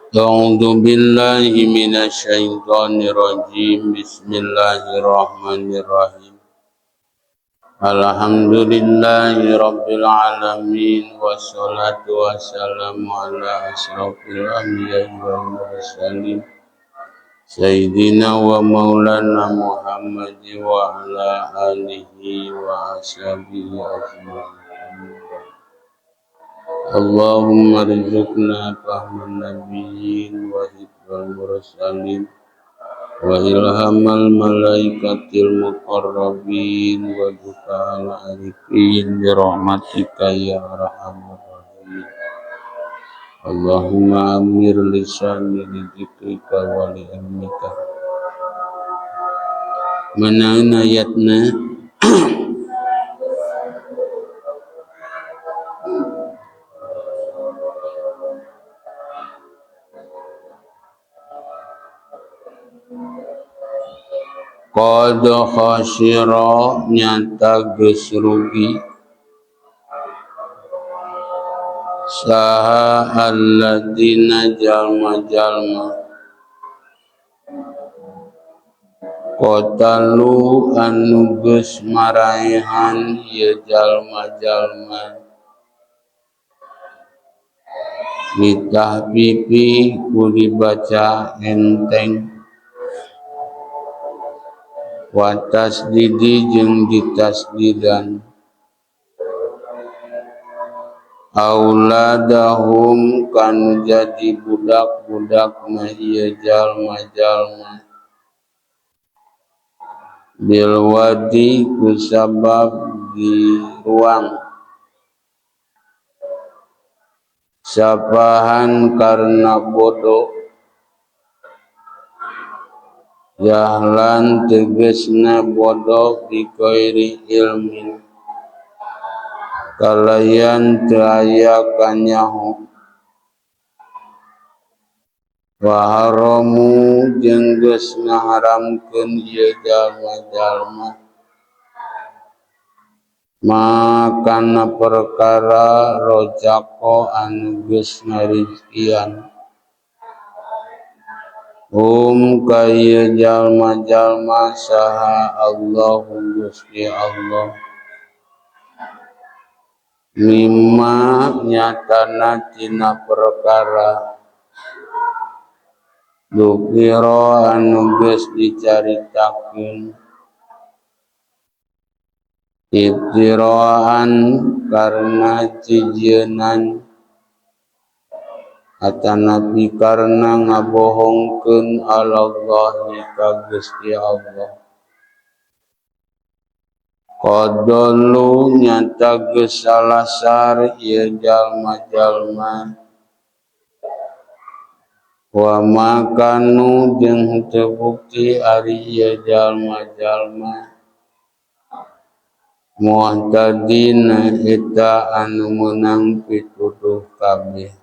أعوذ بالله من الشيطان الرجيم. بسم الله الرحمن الرحيم. الحمد لله رب العالمين والصلاة والسلام على أشرف الأنبياء والمرسلين سيدنا ومولانا محمد وعلى آله وأصحابه أجمعين. اللهم ارزقنا فهم النبيين وحفظ المرسلين وإلهام الملائكة المقربين ودفاع العارفين برحمتك يا أرحم الراحمين. اللهم أمر لساني لذكرك ولعلمك. Menaun ayatna? Qad khasira nyata geus rugi saha alladzina jalma-jalma qatalu anu geus maraehan ieu jalma-jalma ditahfifi ku dibaca enteng wa tasdidi jeung ditasdidan auladahum kanu jadi budak-budakna ieu jalma-jalma bil wadi kusabab di ruang sapahan karena bodoh jahlan tegesna bodoh bighairi ilmin kalayan teu aya kanyaho wa haramu jeung geus ngaharamkeun ieu jalma-jalma makana perkara rojako anu geus ngarizkian ka ieu jalma-jalma saha Allahu Gusti Allah mimma nyatana tina perkara dukira anu geus dicaritakeun ibtiraan karena jijienan atanapi karena ngabohongkeun alallahi ka Gusti Allah. Qadalu nyata geus salasar ieu jalma-jalma wa makanu jeung teu bukti ari ieu jalma-jalma muhtadina eta anu meunang pituduh kabeh.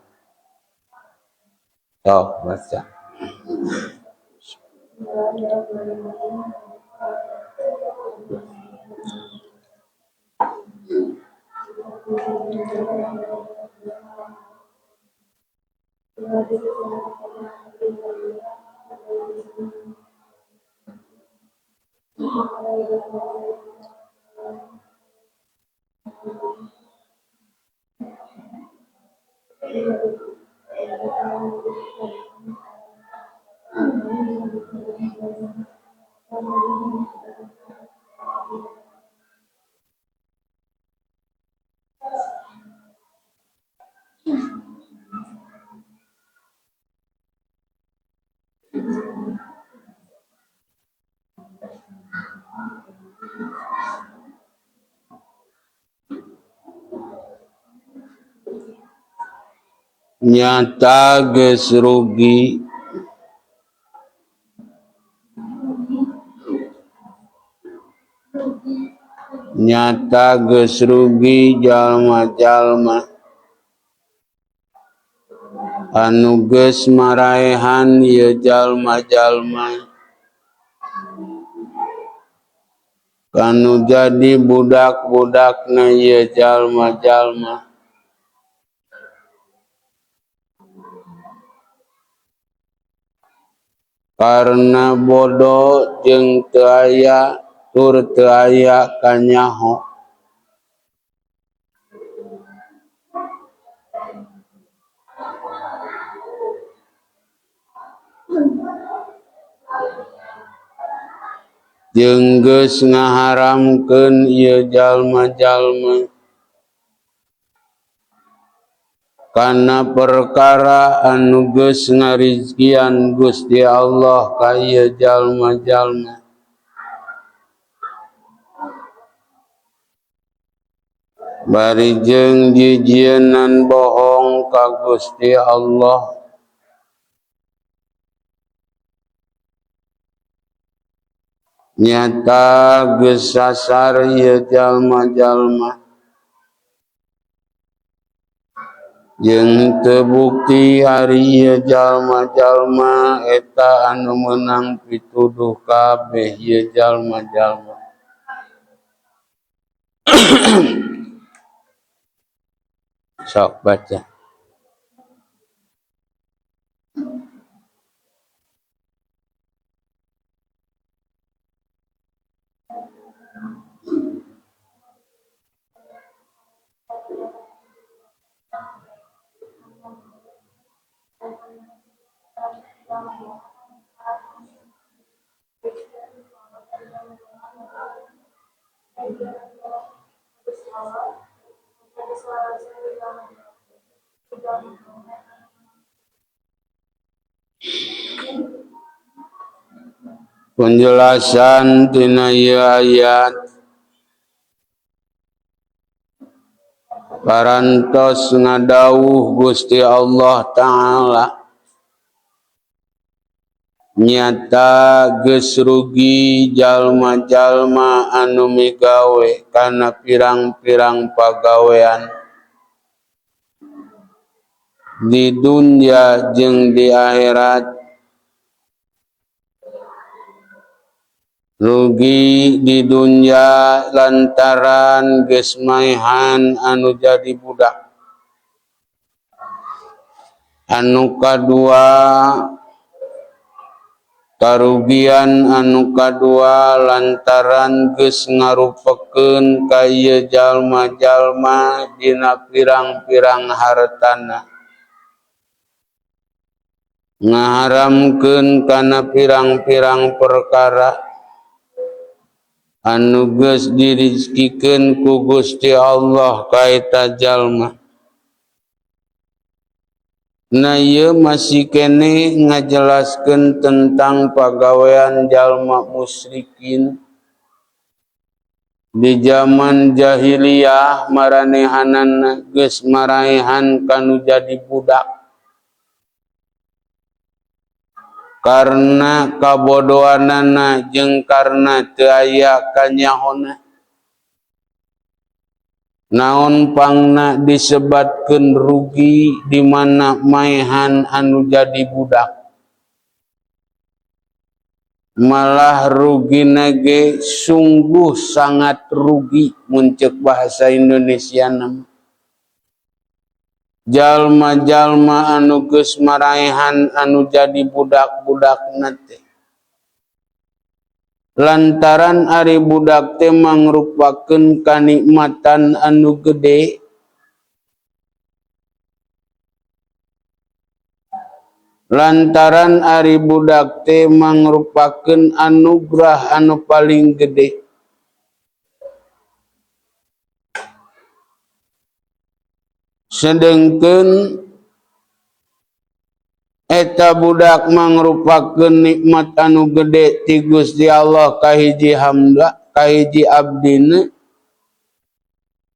Tok baca. Nyata geus rugi nyata geus rugi jalma-jalma anu geus maraehan ieu jalma-jalma kanu jadi budak-budakna ieu jalma-jalma. Karna bodo jeung teu aya tur teu aya kanyaho. Jeung geus ngaharamkeun ieu jalma-jalma kana perkara anu geus ngarizkian Gusti Allah ka ieu jalma-jalma. Bari jeung jijienan bohong ka Gusti Allah. Nyata geus sasar ieu jalma-jalma jeung teu bukti ari ieu jalma-jalma eta anu meunang pituduh kabeh ieu jalma-jalma. Sok baca. Penjelasan tina ieu ayat parantos ngadawuh Gusti Allah Ta'ala nyata geus rugi jalma-jalma anu migawe kana pirang-pirang pagawean di dunya jeung di akhirat. Rugi di dunya lantaran geus maehan anu jadi budak. Anu kadua karugian anu kadua lantaran geus ngarupekeun ka ieu jalma-jalma dina pirang-pirang hartana. Ngaharamkeun kana pirang-pirang perkara anu geus dirizkikeun ku Gusti Allah ka eta jalma. Nah ieu masih keneh ngajelaskeun tentang pagawean jalma musyrikin di zaman jahiliyah maranehanana geus maraehan kanu jadi budak. Karena kabodohanana jeung karena teu aya kanyahona. Naon pangna disebatkeun rugi di mana maehan anu jadi budak. Malah rugina ge sungguh sangat rugi mun ceuk bahasa Indonesia na. Jalma-jalma anu geus maraehan anu jadi budak-budakna teh. Lantaran ari budak teh mangrupakeun kanikmatan anu gede. Lantaran ari budak teh mangrupakeun anugerah anu paling gede. Sedengkeun eta budak mangrupakeun nikmat anu gede ti Gusti Allah ka hiji hamba, ka hiji abdina.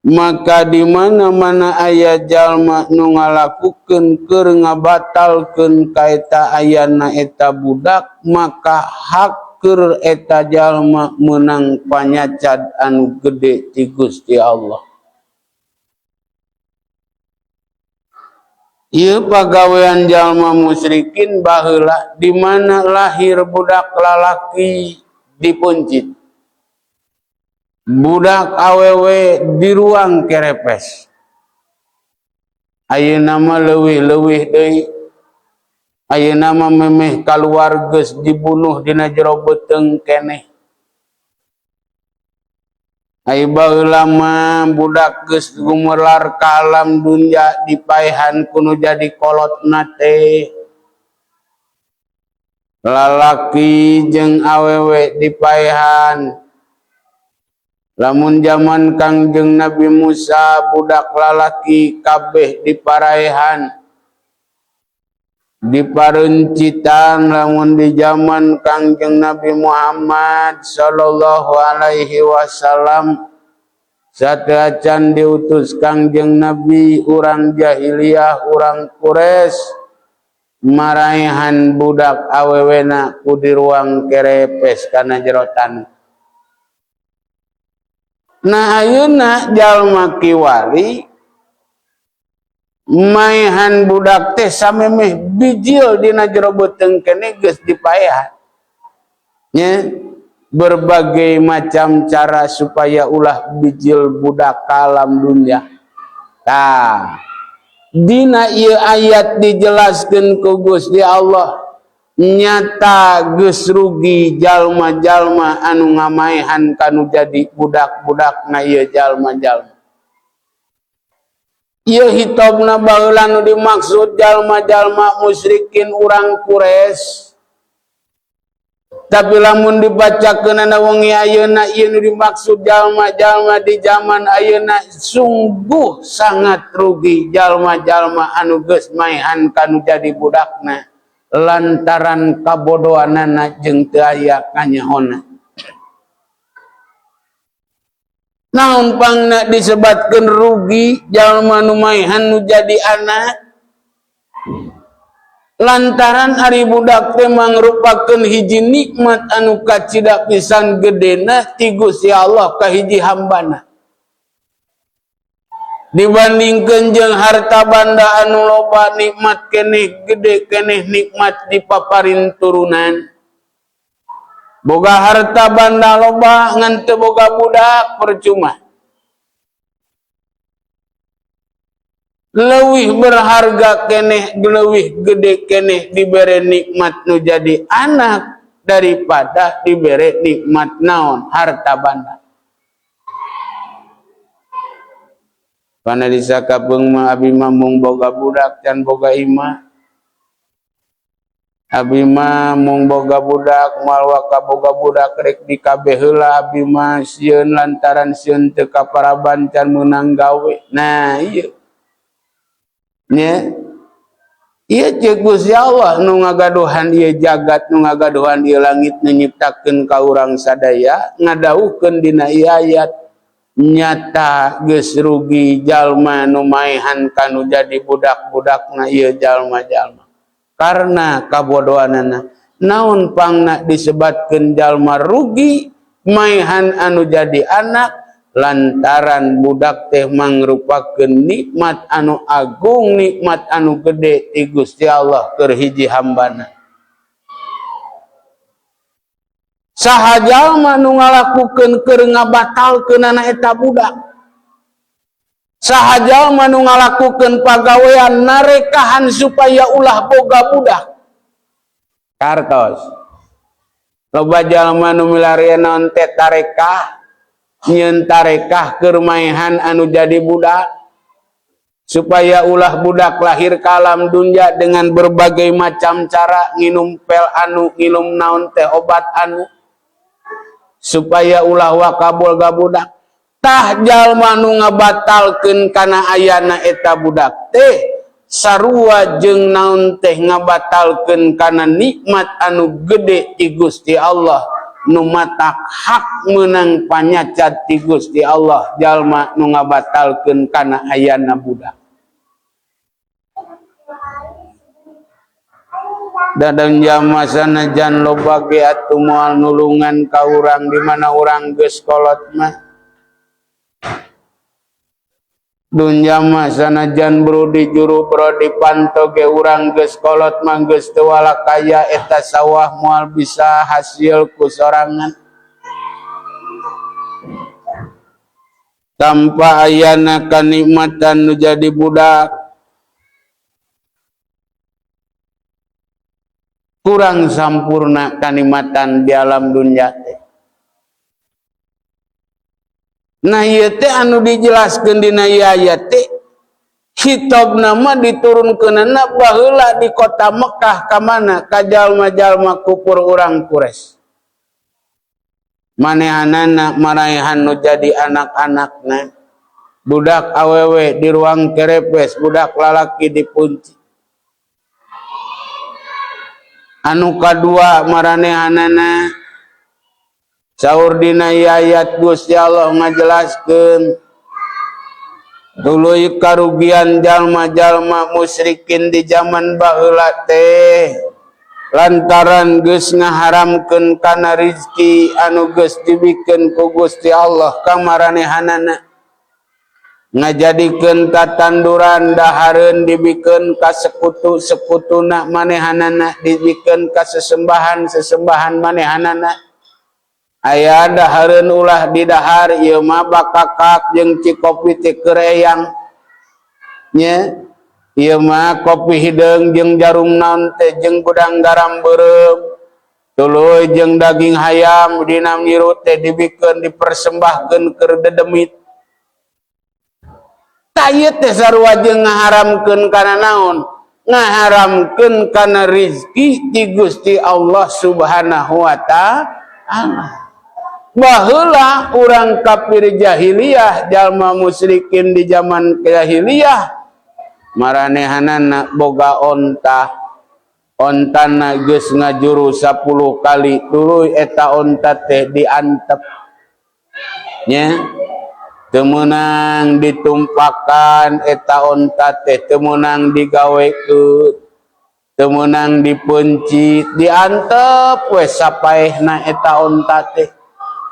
Maka di mana-mana aya jalma nu ngalakukeun keur ngabatalkeun ka eta ayana eta budak, maka hak keur eta jalma meunang panyacad anu gede ti Gusti Allah. Ieu pagawean jalma musyrikin baheula di mana lahir budak lalaki dipuncit, budak awewe di ruang kerepes. Ayeuna mah leuwih-leuwih deui. Ayeuna mah memeh kaluar geus dibunuh dina jero beuteung keneh. Ai baheula mah budak geus gumelar ka alam dunya dipaehan ku nu jadi kolotna teh. Lalaki jeung awewe dipaehan. Lamun jaman Kangjeng Nabi Musa budak lalaki kabeh diparaehan. Diparencitan lamun di jaman Kangjeng Nabi Muhammad sallallahu alaihi wasallam sateuacan diutus Kangjeng Nabi urang jahiliyah urang Quraisy maraehan budak awewena ku diruang kerepes kana jero tanu. Nah ayeuna jalma kiwari maehan budak teh samemeh bijil dina jero beuteung keneh geus dipaehan. Nya berbagai macam cara supaya ulah bijil budak ka alam dunya. Tah dina ieu ayat dijelaskeun ku Gusti Allah nyata geus rugi jalma-jalma anu ngamaehan kanu jadi budak-budakna ieu jalma-jalma. Ieu hitobna baheula nu dimaksud jalma-jalma musyrikin urang Quraisy. Tapi lamun dibacakeun na wengi ayeuna ieu nu dimaksud jalma-jalma di zaman ayeuna sungguh sangat rugi jalma-jalma anu geus maehan kanu jadi budakna lantaran kabodohanana jeung teu aya kanyahona. Naon pangna disebatkeun rugi jalma nu maehan nu jadi anak lantaran ari budak teh mangrupakeun hiji nikmat anu kacida pisan gedena ti Gusti Allah ka hiji hambana dibandingkeun jeung harta banda anu loba nikmat keneh gede keneh nikmat dipaparin turunan. Boga harta banda loba ngan teu boga budak percuma. Leuwih berharga keneh leuwih gede keneh dibere nikmat nu jadi anak daripada dibere nikmat naon harta banda. Pana disakapeung mah abi mah mung boga budak can boga imah. Abi mah mung boga budak moal waka boga budak rek dikabeh heula abi mah sieun lantaran sieun teu kaparaban can meunang gawe. Nah ieu nya ieu ceuk Gusti Allah nu ngagaduhan ieu jagat nu ngagaduhan ieu langit nu nyiptakeun ka urang sadaya ngadawuhkeun dina ieu ayat nyata geus rugi jalma nu maehan kanu jadi budak-budakna ieu jalma-jalma. Karena kabodohanana naon pangna disebatkeun jalma rugi maehan anu jadi anak lantaran budak teh mangrupakeun nikmat anu agung nikmat anu gede ti Gusti Allah keur hiji hambana. Saha jalma nu ngalakukeun keur ngabatalkeunana eta budak, saha jalma nu ngalakukeun pagawean narekahan supaya ulah boga budak. Kartos loba jalma nu milarian naon teh tarekah, nyieun tarekah keur maehan anu jadi budak supaya ulah budak lahir ka alam dunya dengan berbagai macam cara, nginum pel anu, nginum naon teh obat anu supaya ulah waka boga budak. Tah jalma nu ngabatalkeun kana ayana eta budak teh sarua jeung naon teh ngabatalkeun kana nikmat anu gede ti Gusti Allah nu matak hak meunang panyacat ti Gusti Allah jalma nu ngabatalkeun kana ayana budak. Dadang jama sanajan loba ge atuh moal nulungan ka urang di mana urang geus kolot mah. Dunya mah sanajan brudi juru brodi panto ge urang geus kolot mah geus teu walakaya eta sawah moal bisa hasil ku sorangan. Tanpa ayana kanikmatan nu jadi budak. Kurang sampurna kanikmatan di alam dunia teh. Nah, ieu teh anu dijelaskeun dina ieu ayat teh, hitobna mah diturunkeunana baheula di kota Mekah. Ka mana? Ka jalma-jalma kufur urang Quraisy. Manehanana maraehan nu jadi anak-anakna, budak awewe di ruang kerepes, budak lalaki di punci. Anu kadua, maranehanana saur dina ayat Gusti Allah ngajelaskeun tuluy karugian jalma-jalma musyrikin di zaman baheula teh lantaran geus ngaharamkeun kana rizki anu geus dibikeun ku Gusti Allah ka maranehanana, ngajadikeun tatanduran dahareun dibikeun ka sekutu-sekutuna manehanana, dibikeun ka sesembahan-sesembahan manehanana. Aya dahareun ulah didahar, ieu mah bakakak jeung cikopi teh keur eyang nya, ieu mah kopi hideung jeung jarum naon teh jeung gudang garam beureum, tuluy jeung daging hayam dina nyiru teh dibikeun, dipersembahkeun keur dedemit. Tah, ieu teh sarua jeung ngaharamkeun kana naon? Ngaharamkeun kana rizki ti Gusti Allah Subhanahu wa Ta'ala. Baheula urang kafir jahiliyah, jalma musyrikin di zaman jahiliyah, maranehanana boga onta, ontana geus ngajuru 10 kali, tuluy eta onta teh diantep nya, teu meunang ditumpakan eta onta teh, teu meunang digawekeun, teu meunang dipencit, diantep we sapaehna eta onta teh.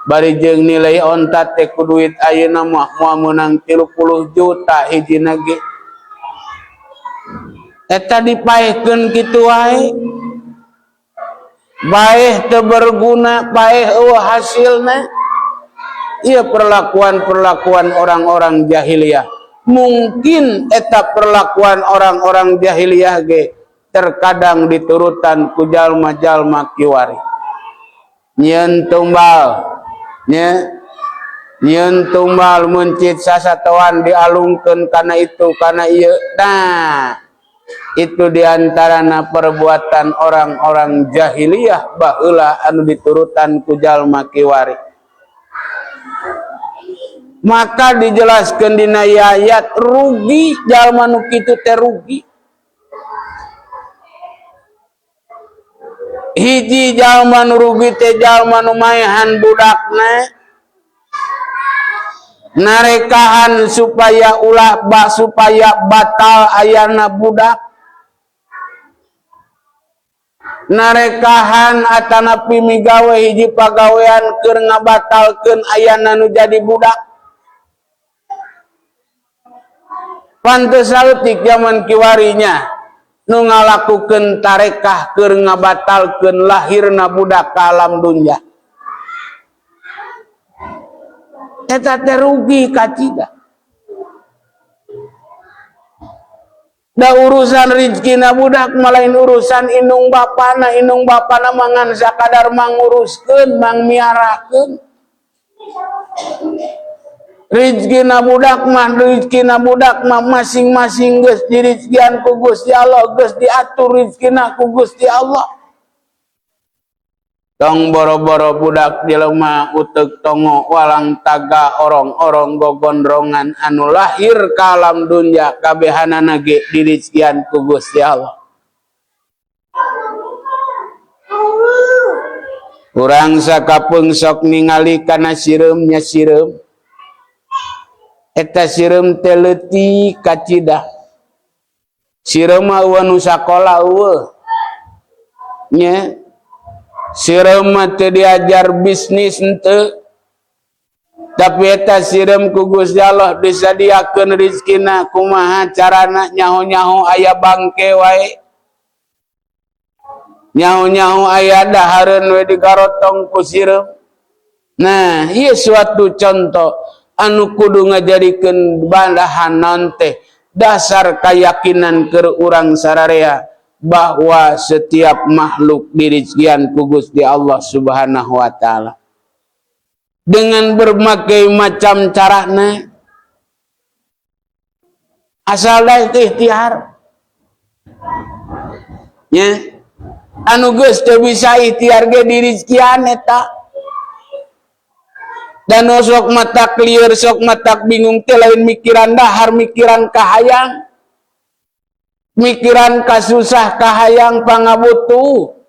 Bari jeung nilai onta teh ku duit ayeuna mah moal meunang 30 juta hijina ge. Eta dipaehkeun kitu wae, baeh teu berguna, paeh euweuh hasilna. Ieu perlakuan-perlakuan orang-orang jahiliyah. Mungkin eta perlakuan orang-orang jahiliyah ge terkadang diturutan ku jalma-jalma kiwari. Nyieun tumbal nya, nyieun tumbal mencit sasatoan dialungkeun kana itu, kana ieu. Nah, itu diantarana perbuatan orang-orang jahiliyah baheula anu diturutan ku jalma kiwari. Maka dijelaskan dina ayat, rugi jalma nu kitu teh. Rugi hiji jalma nu rugi teh jalma nu maehan budakna, narekahan supaya ulah ba, supaya batal ayana budak, narekahan atanapi migawe hiji pagawean keur ngabatalkeun ayana nu jadi budak. Pantes saeutik zaman kiwarinya nu ngalakukeun tarekah keur ngabatalkeun lahirna budak ka alam dunya. Eta teh rugi kacida. Da urusan rizkina budak malain urusan indung bapana. Indung bapana mangan sakadar manguruskeun, mangmiarakeun. Rizkina budak mah masing-masing geus dirizkian ku Gusti Allah, geus diatur rizkina ku Gusti Allah. Tong boro-boro budak jelema, uteuk tongo, walang taga, orong-orong, gogondrongan anu lahir ka alam dunya kabehanana ge dirizkian ku Gusti Allah. Urang sakapeung sok ningali kana sireumnya, sireum eta, sireum teh leutik kacida. Sireum mah euweuh nu sakola, euweuh nya. Sireum mah teu diajar bisnis henteu, tapi eta sireum ku Gusti Allah disadiakeun rizkina. Kumaha carana nyaho-nyaho aya bangke wae, nyaho-nyaho aya dahareun we digarotong ku sireum. Nah, ieu suatu contoh anu kudu ngajadikeun bandahan naon teh dasar keyakinan keur urang sararea. Bahwa setiap makhluk dirizkian ku Gusti Allah Subhanahu wa taala dengan berbagai macam carana, asal da ikhtiar nya. Anu geus teu bisa ikhtiar ge dirizkian eta. Dan sok matak lieur, sok matak bingung teh lain mikiran dahar, mikiran kahayang, mikiran kasusah, kahayang pangabutuh.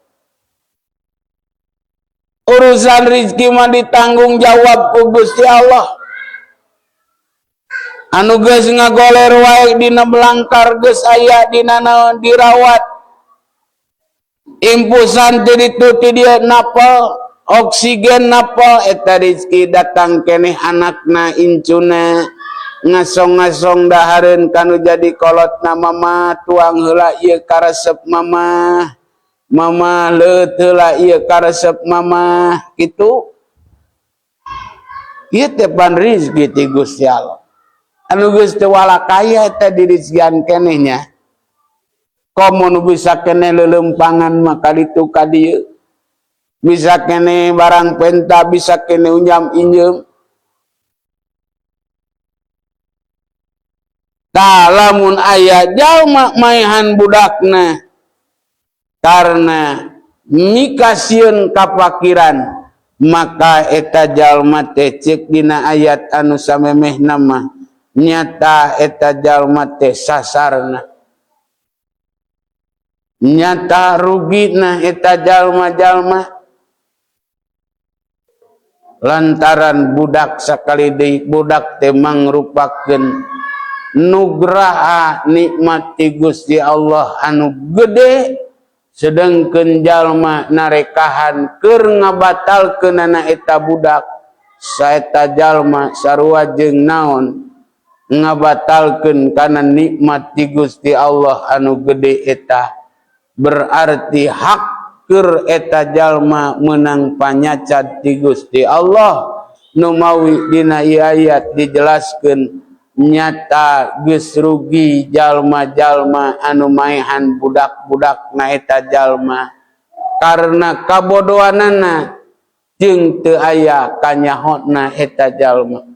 Urusan rizki mah ditanggung jawab ku Gusti Allah. Anu geus ngagoler wae dina belangkar, geus aya dina naon, dirawat, impusan ti ditu ti dieu, napel oksigen, napel eta rizki datang keneh. Anakna, incuna ngasong-ngasong dahareun kanu jadi kolotna, "Mama, tuang heula ieu karesep mama. Mama, leut heula ieu karesep mama." Kitu ieu teh pan rizki ti Gusti Allah. Anu geus teu walakaya eta dirizkian keneh nya. Komo nu bisa keneh leuleumpangan mah ka ditu ka dieu, bisa keneh barang penta, bisa keneh unjam injem. Tah, lamun aya jalma maehan budakna karena mikasieun kapakiran, maka eta jalma teh ceuk dina ayat anu samemehna mah nyata eta jalma teh sasarna, nyata rugina eta jalma-jalma, lantaran budak, sakali deui, budak teh mangrupakeun nugraha nikmat ti Gusti Allah anu gede, sedangkeun jalma narekahan keur ngabatalkeunana eta budak, saeta jalma sarua jeung naon, ngabatalkeun kana nikmat ti Gusti Allah anu gede eta. Berarti hak keur eta jalma menang panyacad ti Gusti Allah. Nu mawi dina ieu ayat dijelaskeun nyata geus rugi jalma-jalma anu maehan budak-budak na eta jalma karena kabodohanana jeung teu aya kanyahona eta jalma.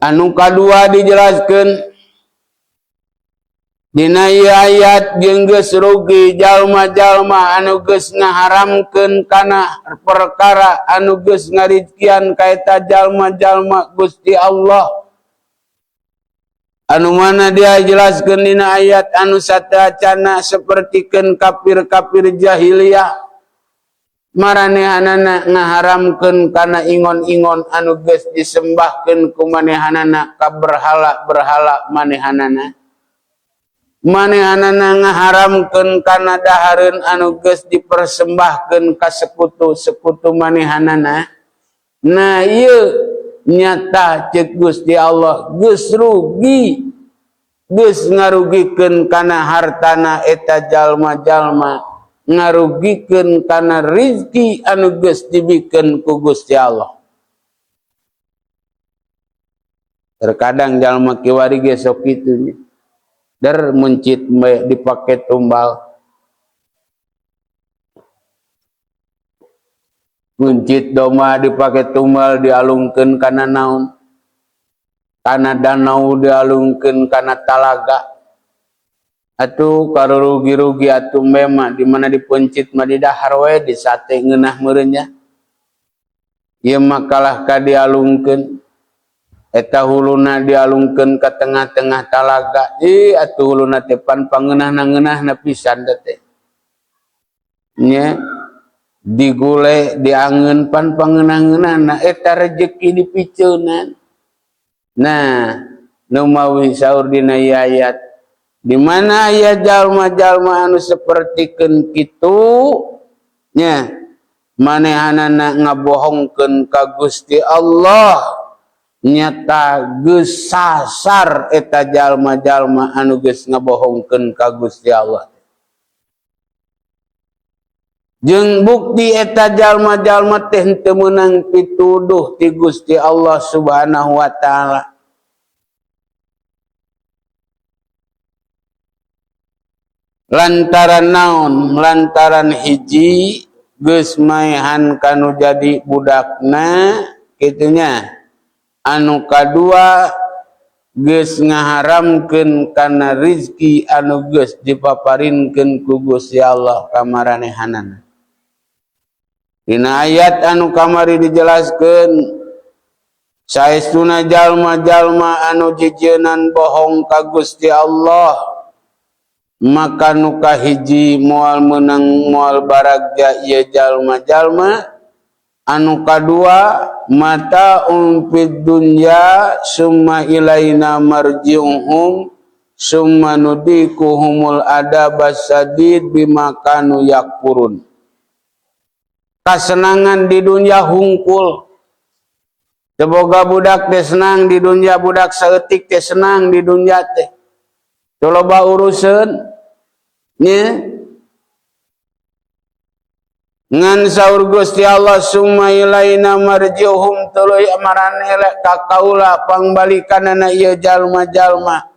Anu kadua dijelaskeun dina ieu ayat jeung geus rugi jalma-jalma anu geus ngaharamkeun kana perkara anu geus ngarizkian ka eta jalma-jalma Gusti Allah, anu mana dia jelaskeun dina ayat anu sateuacanna sapertikeun kafir-kafir jahiliyah, maranehanana ngaharamkeun kana ingon-ingon anu geus disembahkeun ku manehanana ka berhala-berhala manehanana, manehanana ngaharamkeun kana dahareun anu geus dipersembahkeun ka sekutu-sekutu manehanana. Nah, ieu nyata ceuk Gusti Allah geus rugi, geus ngarugikeun kana hartana eta jalma-jalma, ngarugikeun kana rizki anu geus dibikeun ku Gusti Allah. Terkadang jalma kiwari ge sok kitu nya. Der mencit dipake tumbal. Mencit domba dipake tumbal, dialungkeun kana naon? Kana danau, dialungkeun kana talaga. Atuh karurugi-rugi atuh memang di mana dipencit mah didahar we, disate ngeunah meureun nya. Ieu mah kalah ka dialungkeun. Eta huluna dialungkeun ka tengah-tengah talaga. Ih, atuh huluna teh pan pangeunahna-ngeunahna pisan teh. Nya digule diangeun pan pangeunah-ngeunahna eta rejeki dipiceunan. Nah, nu mawi saur dina ieu ayat di mana aya jalma-jalma anu sapertikeun kitu nya, manehanana ngabohongkeun ka Gusti Allah, nyata geus sasar eta jalma-jalma anu geus ngabohongkeun ka Gusti Allah. Jeung bukti eta jalma-jalma teh teu meunang pituduh ti Gusti Allah Subhanahu wa taala. Lantaran naon? Lantaran hiji geus maehan kanu jadi budakna kitu nya. Anu kadua geus ngaharamkeun kana rizki anu geus dipaparinkeun ku Gusti Allah ka maranehanana. Dina ayat anu kamari dijelaskeun saestuna jalma-jalma anu jijeunan bohong ka Gusti Allah maka nu kahiji moal meunang moal baragja ieu jalma-jalma. Anu kadua mata fid dunya summa ilaina marji'uhum summa nudikuhumul adabas sadid bima kanu yakfurun. Kasenangan di dunya hungkul. Teu boga budak teh senang di dunya, budak saeutik teh senang di dunya teh. Teu loba uruseun nya. Ngan saur Gusti Allah summa ilaina marji'uhum tuluy maraneh ka kaula pangbalikanana ieu jalma-jalma.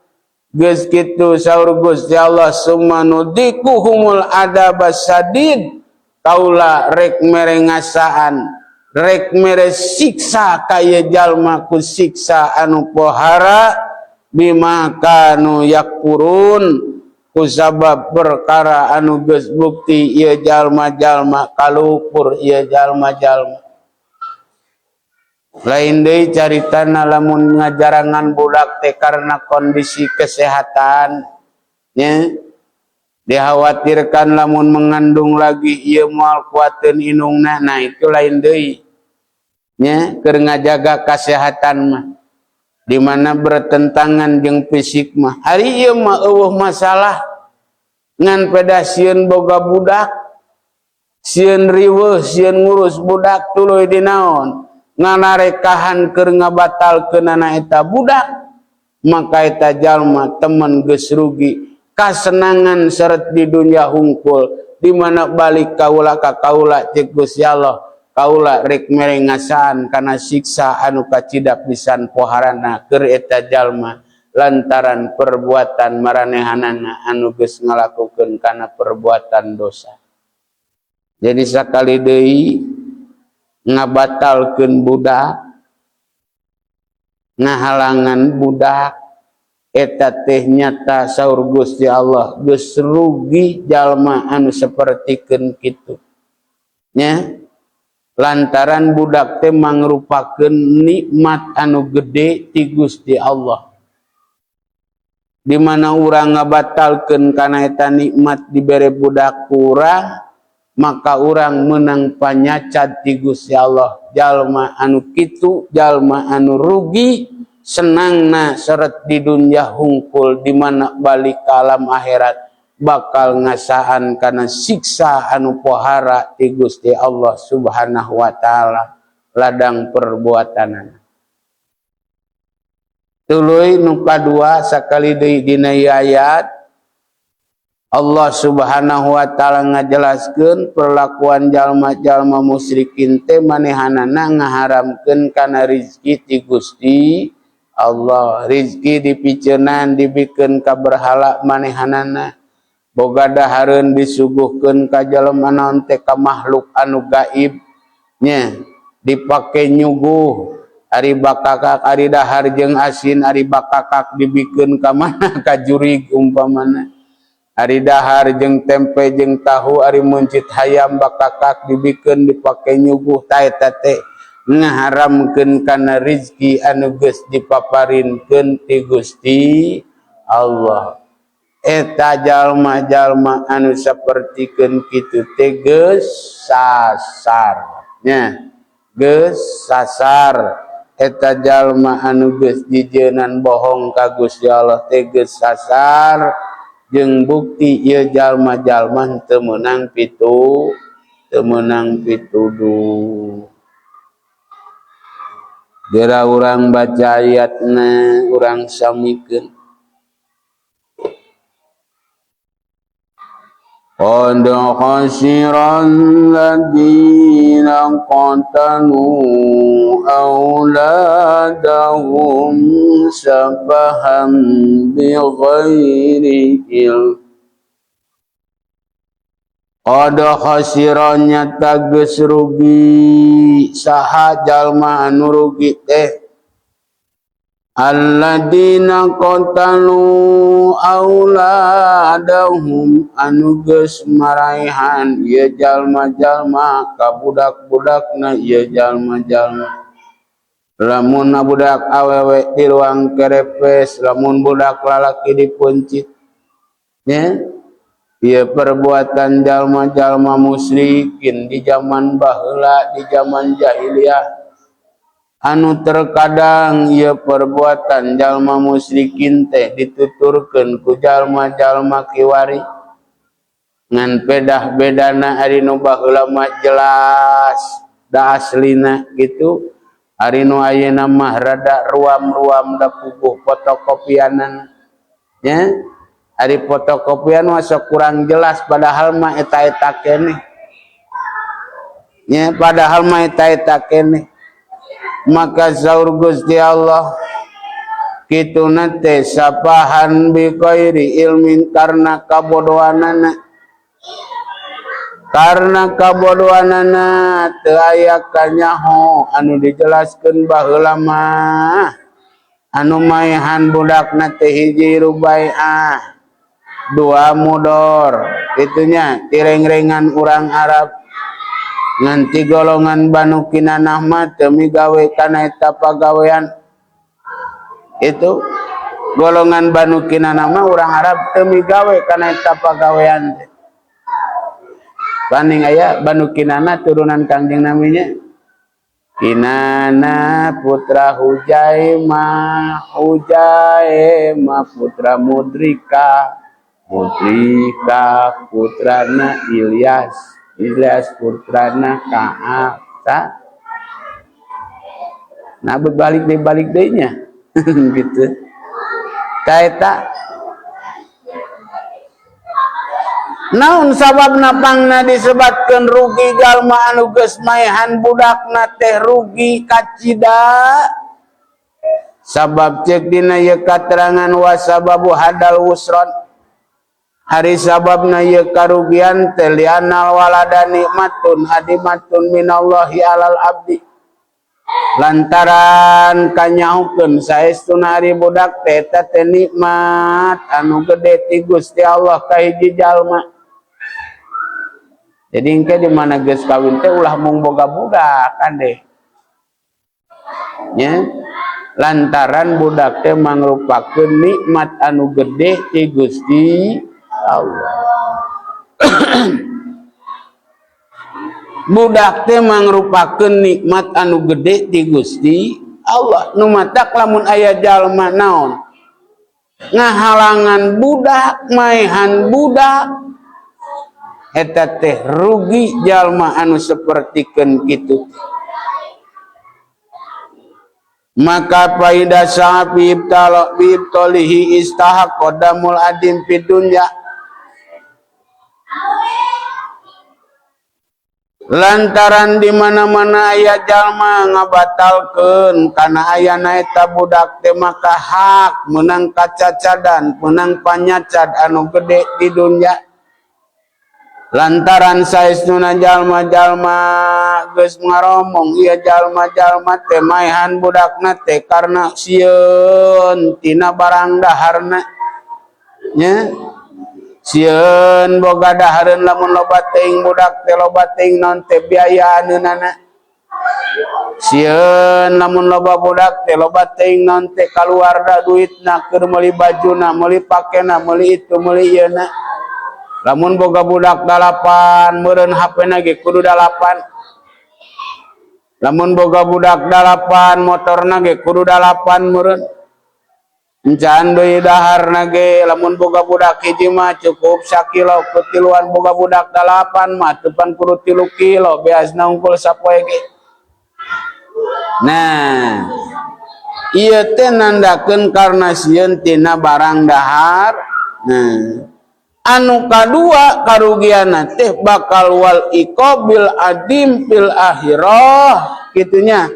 Geus kitu saur Gusti Allah summa nudikuhumul adabas sadid kaula rek mere ngasaan rek mere siksa ka ieu jalma ku siksa anu pohara bima kanu yakfurun kusabab perkara anu geus bukti ieu jalma-jalma kalupur ieu jalma-jalma. Lain deui caritana lamun ngajarangan budak teh karena kondisi kesehatan nya, dikhawatirkan lamun mengandung lagi ieu moal kuateun indungna. Nah itu lain deui nya, keur ngajaga kesehatan mah di mana bertentangan jeung fisik mah. Ari ieu mah eueuh masalah ngan peda sieun boga budak, sieun riweuh, sieun ngurus budak tuluy dinaon ngalarekahan keur ngabatalkeunana eta budak. Maka eta jalma temen geus rugi kasenangan seret di dunya hungkul di mana balik kaula ka kaula cek Gusti Allah kaula rek mere ngasaan kana siksa anu kacida pisan poharana keur eta jalma lantaran perbuatan maranehanana anu geus ngalakukeun kana perbuatan dosa. Jadi sakali deui ngabatalkeun budak, ngahalangan budak eta teh nyata saur Gusti Allah geus rugi jalma anu sapertikeun kitu nya. Lantaran budak teh mangrupakeun nikmat anu gede ti Gusti Allah. Di mana urang ngabatalkeun kana eta nikmat dibere budak ku urang, maka urang menang panyacat ti Gusti Allah. Jalma anu kitu jalma anu rugi senangna seret di dunya hungkul di mana balik ka alam akhirat bakal ngasaan kana siksa anu pohara ti Gusti Allah Subhanahu wa taala ladang perbuatanana. Tuluy nu kadua sakali deui dina ayat Allah Subhanahu wa taala ngajelaskeun perlakuan jalma-jalma musyrikin teh manehanana ngaharamkeun kana rizki ti Gusti Allah. Rizki dipiceunan dibikeun ka berhala manehanana, boga dahareun disuguhkeun ka jalma naon teh ka makhluk anu gaib nya, dipake nyuguh ari bakakak ari dahar jeung asin ari bakakak dibikeun ka mana ka jurig umpamana, ari dahar jeung tempe jeung tahu ari meuncit hayam bakakak dibikeun dipake nyuguh. Ta eta teh ngaharamkeun kana rizki anu geus dipaparinkeun ti Gusti Allah. Eta jalma-jalma anu sapertikeun kitu teh geus sasar nya, geus sasar. Eta jalma anu geus jijeunan bohong ka Gusti Allah teh geus sasar jeung bukti ieu jalma-jalma teu meunang pitu, teu meunang pituduh. Geura urang baca ayatna urang samikeun. Qad khasira alladziina qatalu awladahum safahan bighairi ilm. Qad khasira nyata geus rugi saha jalma anu rugi teh, alladzina qatalu auladahum anu geus maraihan ieu jalma-jalma ka budak-budakna ieu jalma-jalma. Lamun budak awewe di ruang kerepes, lamun budak lalaki dipuncit nya. Ieu perbuatan jalma-jalma musyrikin di zaman baheula, di zaman jahiliyah, anu terkadang ieu perbuatan jalma musyrikin teh dituturkeun ku jalma-jalma kiwari, ngan pedah bedana ari nu baheula mah jelas da aslina gitu, ari nu ayeuna mah rada ruam-ruam da puguh fotokopianan nya. Ari fotokopian mah sok kurang jelas, padahal mah eta-eta keneh nya, padahal mah eta-eta keneh. Maka saur Gusti Allah kituna teh safahan bighairi ilmin, karena kabodohanana, karena kabodohanana teu aya kanyaho anu dijelaskeun. Baheula mah anu maehan budakna teh hiji Rubaiah, dua Mudor itunya, tireng-rengan urang Arab. Nganti golongan Banu Kinanah mah teu migawe kana eta pagawean itu. Golongan Banu Kinanah mah urang Arab teu migawe kana eta pagawean teh. Paning aya Banu Kinanah turunan Kangjeng namanya Kinana putra Hujaimah, Hujaimah putra Mudrika, Mudrika putrana Ilyas, Ilyas putrana Ka'ab. Sa? Nah, berbalik deh, balik deui nya gitu. Ta eta naon sababna pangna disebatkeun rugi jalma anu geus maehan budakna teh rugi kacida? Sabab cek dina ieu katerangan, wasababu hadzal khusron, hari sababna ieu karugian teh, lianal walada nikmatun adimatun minallahi alal abdi, lantaran kanyahukeun saestuna ari budak teh eta teh nikmat anu gede ti Gusti Allah ka hiji jalma. Jadi engke di mana geus kawin teh ulah mung boga budak kan deh nya, lantaran budak teh mangrupakeun nikmat anu gede ti Gusti Allah. Budak teh mangrupakeun nikmat anu gede ti Gusti Allah. Nu matak lamun aya jalma naon ngahalangan budak maehan budak, eta teh rugi jalma anu sapertikeun kitu. Maka faida sa'afi ibtala bi ibtalihi istahaq qadamul adim fid dunya, lantaran di mana-mana aya jalma ngabatalkeun kana ayana eta budak teh, maka hak menang kacacadan, menang panyacad anu gede di dunya, lantaran saestuna jalma-jalma geus ngaromong ieu jalma-jalma teh maehan budakna teh karena sieun tina barang daharna nya, sieun boga dahareun lamun loba teuing budak teh, loba teuing naon teh biayaaneunana, sieun lamun loba budak teh, loba teuing naon teh kaluarna duitna keur meuli bajuna, meuli pakena, meuli itu, meuli ieu na. Lamun boga budak 8, meureun HP na ge kudu 8. Lamun boga budak 8, motorna ge kudu 8 meureun. Encan deui daharna ge, lamun boga budak hiji mah cukup sakilo kutiluan, boga budak 8 mah tepan kudu 3 kilo beasna unggul sapoe ge. Nah, ieu teh nandakeun karena sieun tina barang dahar. Nah, Anu kadua karugianna teh bakal wal iqabil adim fil akhirah kitunya,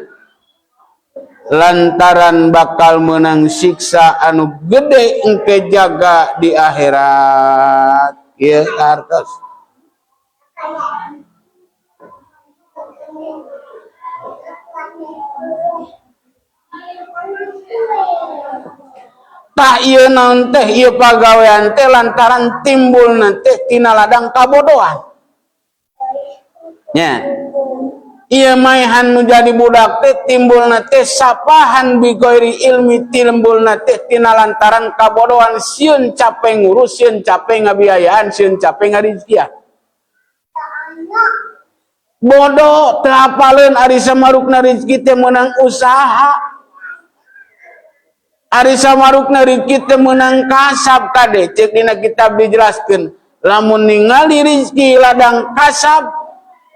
lantaran bakal menang siksa anu gede engke jaga di akhirat. Ieu hartos. Tah, ieu naon teh, ieu pagawean teh lantaran timbul teh tina ladang kabodohan nya. Ieu maehan nu jadi budak teh timbul teh sapahan bighairi ilmi, timbul teh tina lantaran kabodohan, sieun capek ngurus, sieun capek ngabiayaan, sieun capek ngarizkian. Bodoh, teu apaleun ari samarukna rezeki teh meunang usaha, ari samarukna rezeki teh meunang kasab. Kade, cek dina kitab dijelaskeun, lamun ningali rezeki ladang kasab,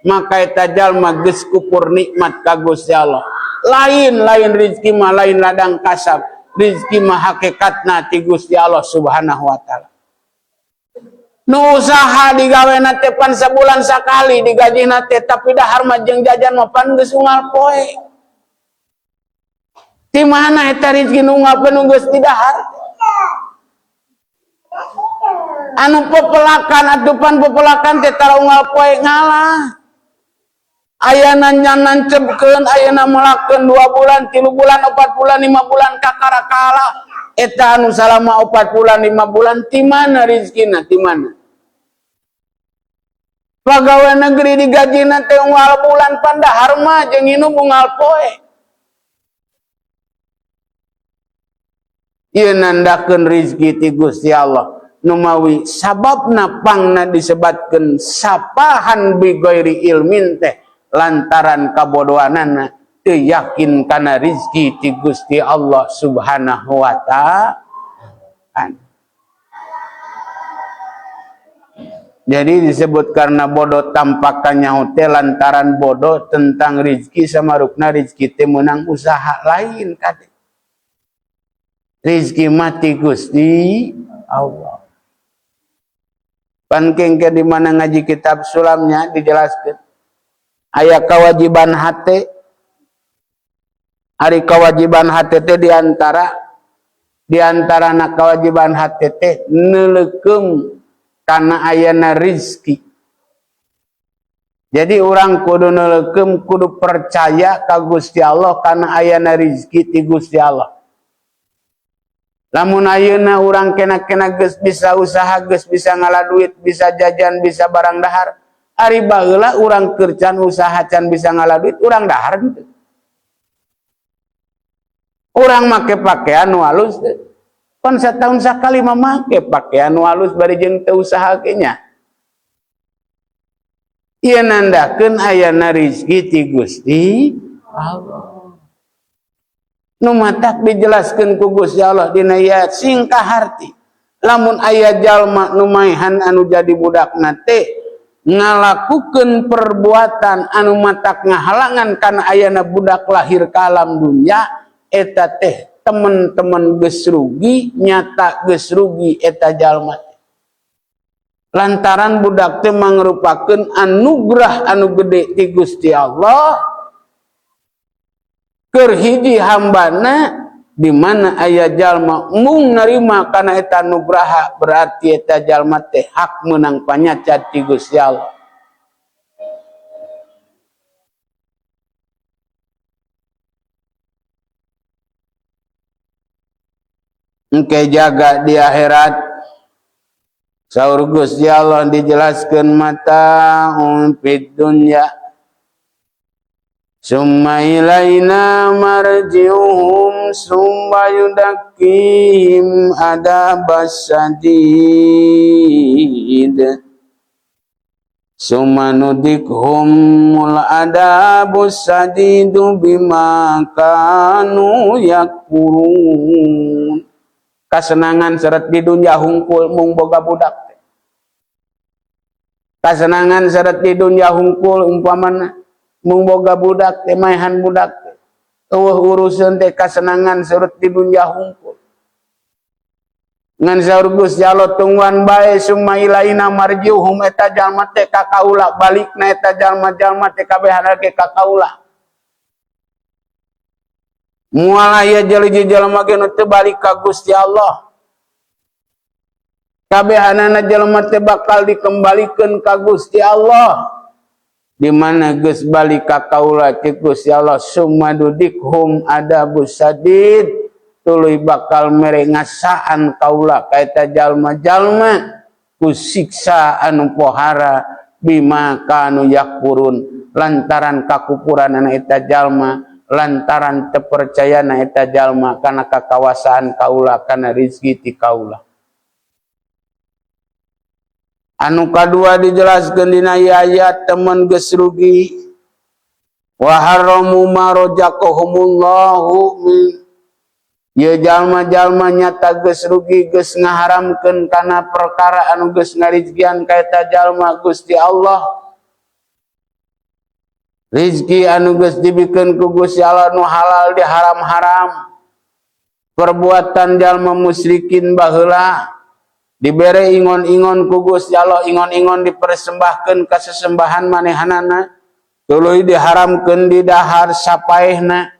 maka eta jalma geus kufur nikmat ka Gusti Allah. Lain, lain, rezeki mah lain ladang kasab, rezeki mah hakikatna ti Gusti Allah Subhanahu wa Taala. Nu usaha digawena teh pan sabulan sakali digajina teh, tapi dahar mah jeung jajan mah pan geus unggal poe. Di mana eta rezeki nu unggal poe nu geus didahar? Anu pepelakan atupan pepelakan teh tara unggal poe ngalah. Ayana nancepkeun, ayana melakeun 2 bulan, 3 bulan, 4 bulan, 5 bulan, kakara kalah. Eta anu salama 4 bulan, 5 bulan, ti mana rezekina, ti mana? Pegawai negeri digajina teh unggal bulan, pan dahar mah jeung inum unggal poe. Ieu nandakeun rezeki ti Gusti Allah. Numawi sababna pangna disebatkeun sapahan bighairi ilmin teh lantaran kabodohanana, teu yakin kana rezeki ti Gusti Allah Subhanahu wa Ta'ala. Jadi disebut karena bodoh tampakannya teh lantaran bodoh tentang rezeki, sama rukna rezeki teh menang usaha, lain kade. Rezeki mati Gusti Allah. Pan kengke di mana ngaji kitab sulamnya dijelaskan. Aya kewajiban hate. Ari kewajiban hate teh diantara na kewajiban hate teh neuleukeum kana ayana rizki. Jadi orang kudu neuleukeum, kudu percaya ka Gusti Allah kana ayana rizki ti Gusti Allah. Lamun ayeuna urang kena-kena geus bisa usaha, geus bisa ngala duit, bisa jajan, bisa barang dahar. Ari baheula urang keur can usaha, can bisa ngala duit, urang dahar henteu? Urang make pakaian nu halus teu? Pan satahun sakali mah make pakaian nu halus bari jeung teu usaha ge nya. Ieu nandakeun ayana rizki ti Gusti Allah. Nu matak dijelaskeun ku Gusti Allah dina ayat sing kaharti. Lamun aya jalma nu maehan anu jadi budakna teh ngalakukeun perbuatan anu matak ngahalangan kana ayana budak lahir ka alam dunya, eta teh teman-teman geus rugi, nyata geus rugi eta jalma teh. Lantaran budak teh mangrupakeun anugerah anu gede ti Gusti Allah keur hiji hambana, di mana aya jalma mung narima kana eta anugraha, berarti eta jalma teh hak meunang panyacat ti Gusti Allah. Engke jaga di akhirat, saur Gusti Allah dijelaskeun mataun fid dunya summa ilaina marji'uhum summa yudakkihim adabas sadid summa nudikhumul adabus sadidu bima kanu yakfurun. Kasenangan seret di dunia hungkul mung boga budak teh. Kasenangan seret di dunia hungkul umpamana mung boga budak teh, maehan budak teh. Eueuh urusan teh kasenangan seret di dunia hungkul. Ngan saur Gusti Allah tungguan bae summa ilaina marjiuhum eta jalma teh ka kaula balikna eta jalma-jalma teh kabehanna ge ka kaula. Moal aya jelema ge nu teu balik ka Gusti Allah. Kabehanana jelema teh bakal dikembalikeun ka Gusti Allah. Di mana geus balik ka kaula cek Gusti Allah summa nudziqhum adzabas syadid tuluy bakal mere ngasaan kaula ka eta jalma-jalma ku siksa anu pohara bima kanu yakfurun lantaran kakupuranana eta jalma lantaran teu percayana eta jalma kana kakawasaan kaula kana rizki ti kaula. Anu kadua dijelaskeun dina ayat temen geus rugi wa haramu ma razaqahumullahu min Ye jalma-jalma nyata geus rugi geus ngaharamkeun kana perkara anu geus ngarizkian ka eta jalma Gusti Allah. Rizki anu geus dibikeun ku Gusti Allah nu halal diharam-haram. Perbuatan jalma musyrikin baheula dibere ingon-ingon ku Gusti Allah, ingon-ingon dipersembahkeun ka sesembahan manehanana, tuluy diharamkeun di dahar sapaehna.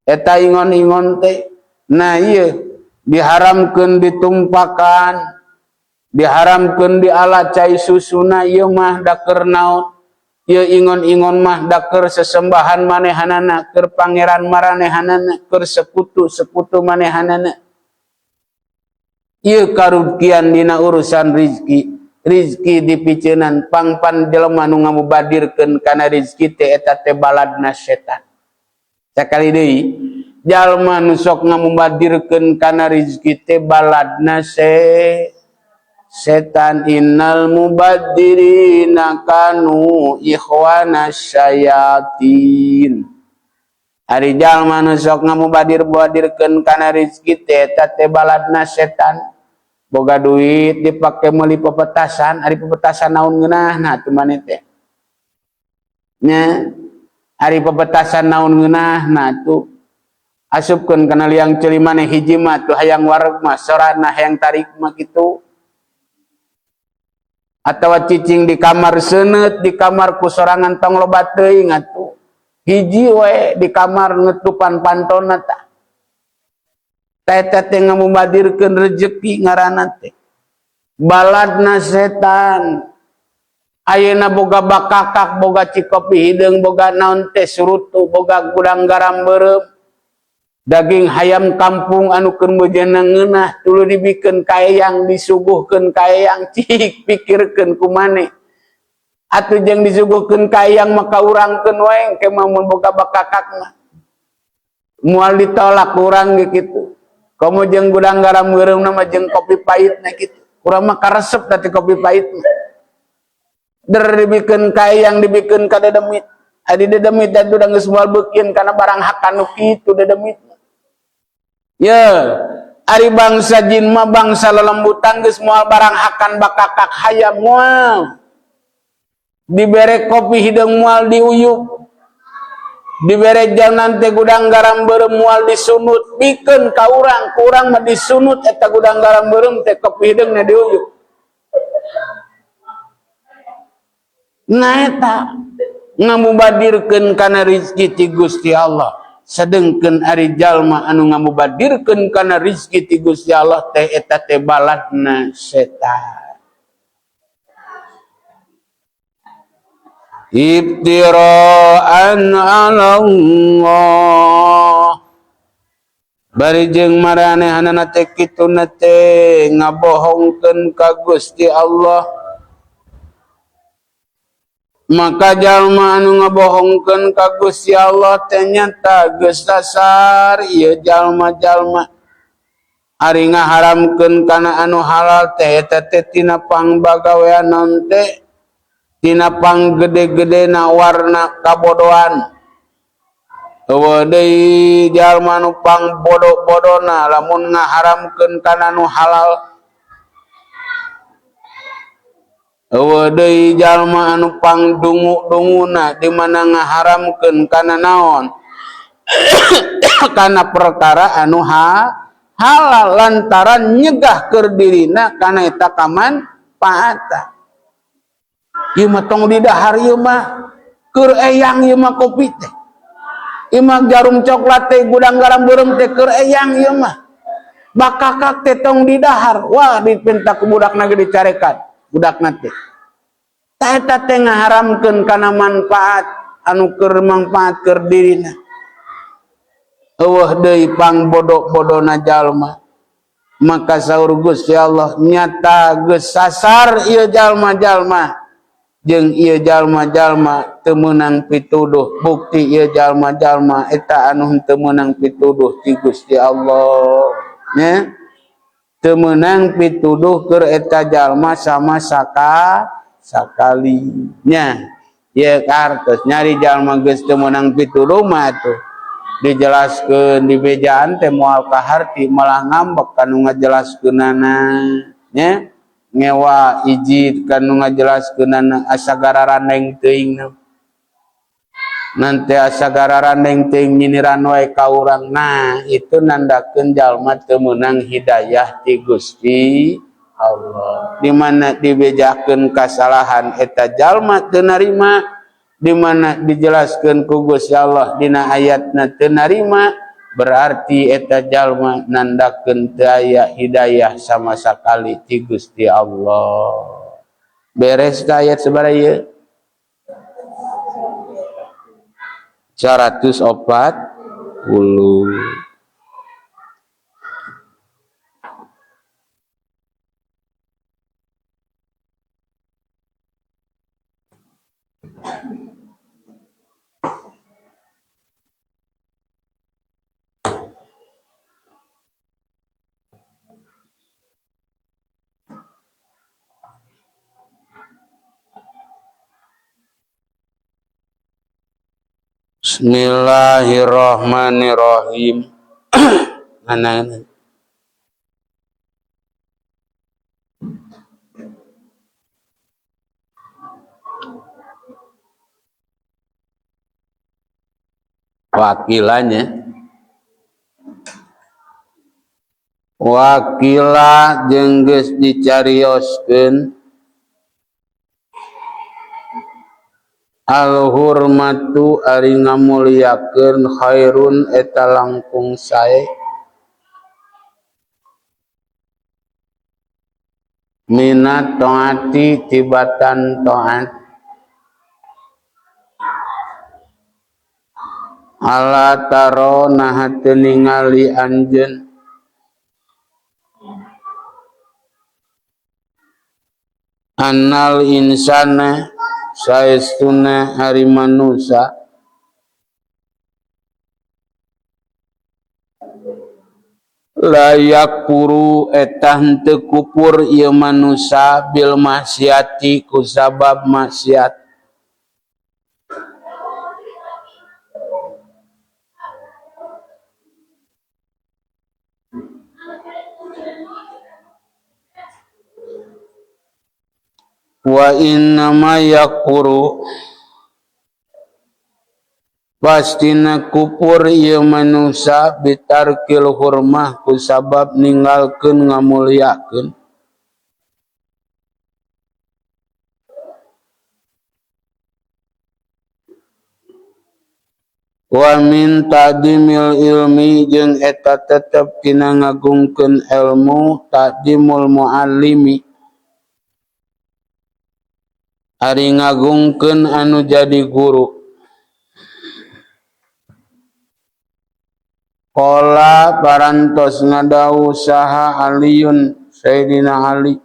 Eta ingon-ingon teh, nah ieu diharamkeun ditumpakan, diharamkeun di ala cai susuna, ieu mah da keur naon? Ieu ingon-ingon mah da keur sesembahan manehanana, keur pangeran maranehanana, keur sekutu-sekutu manehanana. Ieu karugian dina urusan rizki. Rizki dipiceunan pangpan jelema nu ngamubadirkeun kana rizki teh eta teh baladna setan. Sakali deui jalma nu sok ngamubadirkeun kana rizki teh baladna setan. Innal mubadzirina kanu ikhwana syayatin. Ari jalma nu sok ngamubadir-badirkeun kana rizki teh eta teh baladna setan. Boga duit dipake meuli pepetasan, ari pepetasan naon ngeunahna atuh maneh teh? Nya, ari pepetasan naon ngeunahna atuh? Asupkeun kana liang ceuli maneh hiji mah tuh hayang wareg mah sorana hayang tarik mah kitu. Atawa cicing di kamar seuneut di kamar ku sorangan tong loba teuing atuh. Hiji we di kamar ngetupan pantona tah. Eta teh ngamubadirkeun rejeki ngaranna teh. Baladna setan. Ayeuna boga bakakak, boga cikopi hideung, boga naon teh surutu, boga gudang garam beureum. Daging hayam kampung anu keur meujeuhna ngeunah tuluy dibikeun ka eyang, disuguhkeun ka eyang, cik pikirkeun ku maneh. Atuh jeung disuguhkeun ka eyang maka urangkeun wae engke mah mun boga bakakak mah. Moal ditolak urang ge kitu. Komo jeung gudang garam beureumna mah jeung kopi pahitna kitu. Urang mah karesep da teh kopi pahit mah. Der dibikeun ka eyang, dibikeun ka dedemit. Adi dedemit da udah geus moal beukeun kana barang hakan nu kitu dedemit. Ya, ari bangsa jin mah bangsa lelembutan geus moal barang hakan bakakak hayam moal. Dibere kopi hideung moal diuyup. Dibere jalan teh gudang garam beureum moal disunut, bikeun ka urang, ku urang mah disunut eta gudang garam beureum teh kopi hideungna diuyup. Nah eta ngamubadirkeun kana rizki ti Gusti Allah. Sedengkeun ari jalma anu ngamubadirkeun kana rizki ti Gusti Allah teh eta teh baladna setan. Ibtira'an 'ala Allah. Bari jeung maranehanana teh kituna teh ngabohongkeun ka Gusti Allah. Maka jalma anu ngabohongkeun ka Gusti Allah teh nyata geus dasar ieu jalma-jalma. Ari ngaharamkeun kana anu halal teh eta teh tina pangbagawean naon teh tina panggede-gedena warna kabodohan. Eueuh deui jalma nu pangbodo-bodona lamun ngaharamkeun kana nu halal. Eueuh deui jalma anu pangdungu-dunguna di mana ngaharamkeun kana naon? Kana perkara anu Halal lantaran nyegah keur dirina kana eta kamanfaatan. Ieu mah tong didahar, ieu mah keur eyang, ieu mah kopi teh. Ieu mah jarum coklat teh, gudang garam beureum teh keur eyang ieu mah. Bakakak teh tong didahar. Wah, dipinta ku budakna ge dicarekan budakna teh. Tah, eta teh ngaharamkeun kana manfaat anu keur mangfaat keur dirina. Euweuh deui pang bodoh-bodona jalma. Maka saur Gusti Allah, nyata geus sasar ieu jalma-jalma, jeung ieu jalma-jalma teu meunang pituduh. Bukti ieu jalma-jalma eta anu teu meunang pituduh ti Gusti Allah nya, teu meunang pituduh keur eta jalma sama sakali nya. Ieu kartos nyari jalma geus teu meunang pituduh mah tuh dijelaskeun di bejaan teh moal kaharti, malah ngambek kanu ngajelaskeunana nya, ngewa ijid kanu ngajelaskeunana, asa gararandeng teuing nanti, asa gararandeng teuing, nyindiran wae ka urang. Nah, itu nandakeun jalma teu meunang hidayah ti Gusti Allah. Di mana dibejakeun kasalahan eta jalma teu narima, di mana dijelaskeun ku Gusti Allah dina ayatna teu narima, berarti eta jalma nandakeun teu aya hidayah sama sekali ti Gusti Allah. Beres ka ayat sabaraha ieu? 140. Bismillahirrahmanirrahim. Mana? Wakilannya. Wa qila jeung geus dicarioskeun, al hurmatu ari ngamuliakeun, khairun eta langkung sae, minat taati tibatan taat. Ala taro naha teu ningali anjeun annal insana saestuna ari manusa la yakfuru eta henteu kupur ieu manusa bil maksiati ku sabab maksiat. Wa innama yakfuru pastina kupur ieu manusa bitarkil hurmah ku sabab ninggalkeun ngamuliakeun. Wa min ta'dimil ilmi jeung eta tetep tina ngagungkeun ilmu, ta'dimul muallimi ari ngagungkeun anu jadi guru. Qala parantos ngadawuh saha Aliun Sayyidina Ali,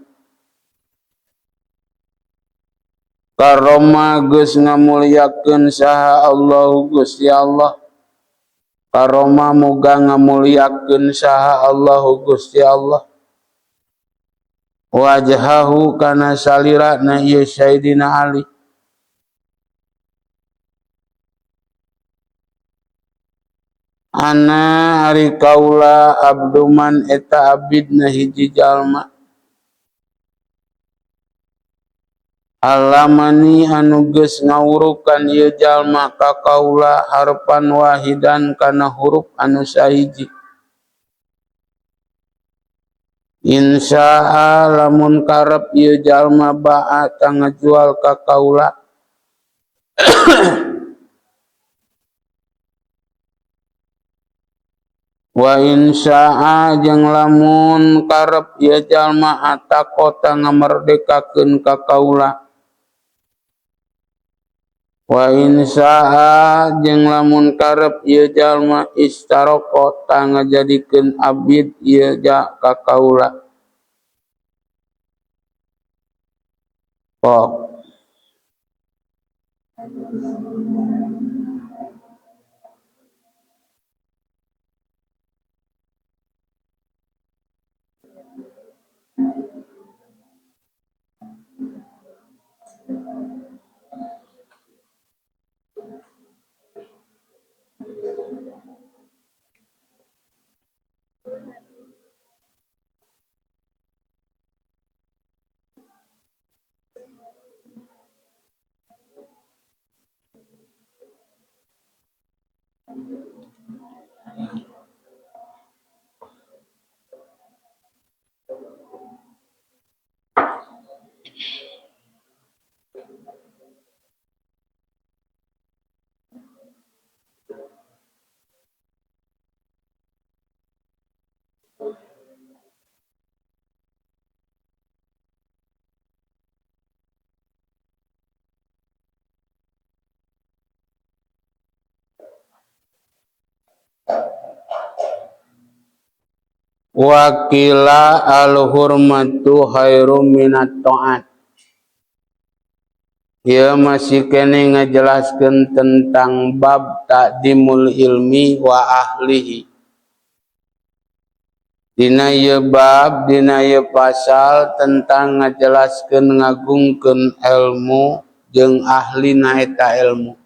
karoma geus ngamuliakeun saha Allahu Gusti Allah, karoma muga ngamuliakeun saha Allahu Gusti Allah wajhahu kana salirana ieu Sayyidina Ali. Ana ari kaula abduman eta abidna hiji jalma, alamani anu geus ngawurukan ieu jalma ka kaula harpan wahidan kana huruf anu sahiji. Insya'a lamun karep ieu jalma ba'a ta ngajual ka kaula. Wa insya'a jeung lamun karep ieu jalma ataqa ta ngamerdekakeun ka kaula. Wa insya'a jeung lamun karep ieu jalma istaroko ta ngajadikeun abid ieu ja ka kaula. Oh. Wakila al-hurmatu khairum minat ta'at. Ieu masih kene ngajelaskeun tentang bab ta'dimul ilmi wa ahlihi. Dina ieu bab, dina ieu pasal tentang ngajelaskeun ngagungkeun ilmu jeung ahlina eta ilmu.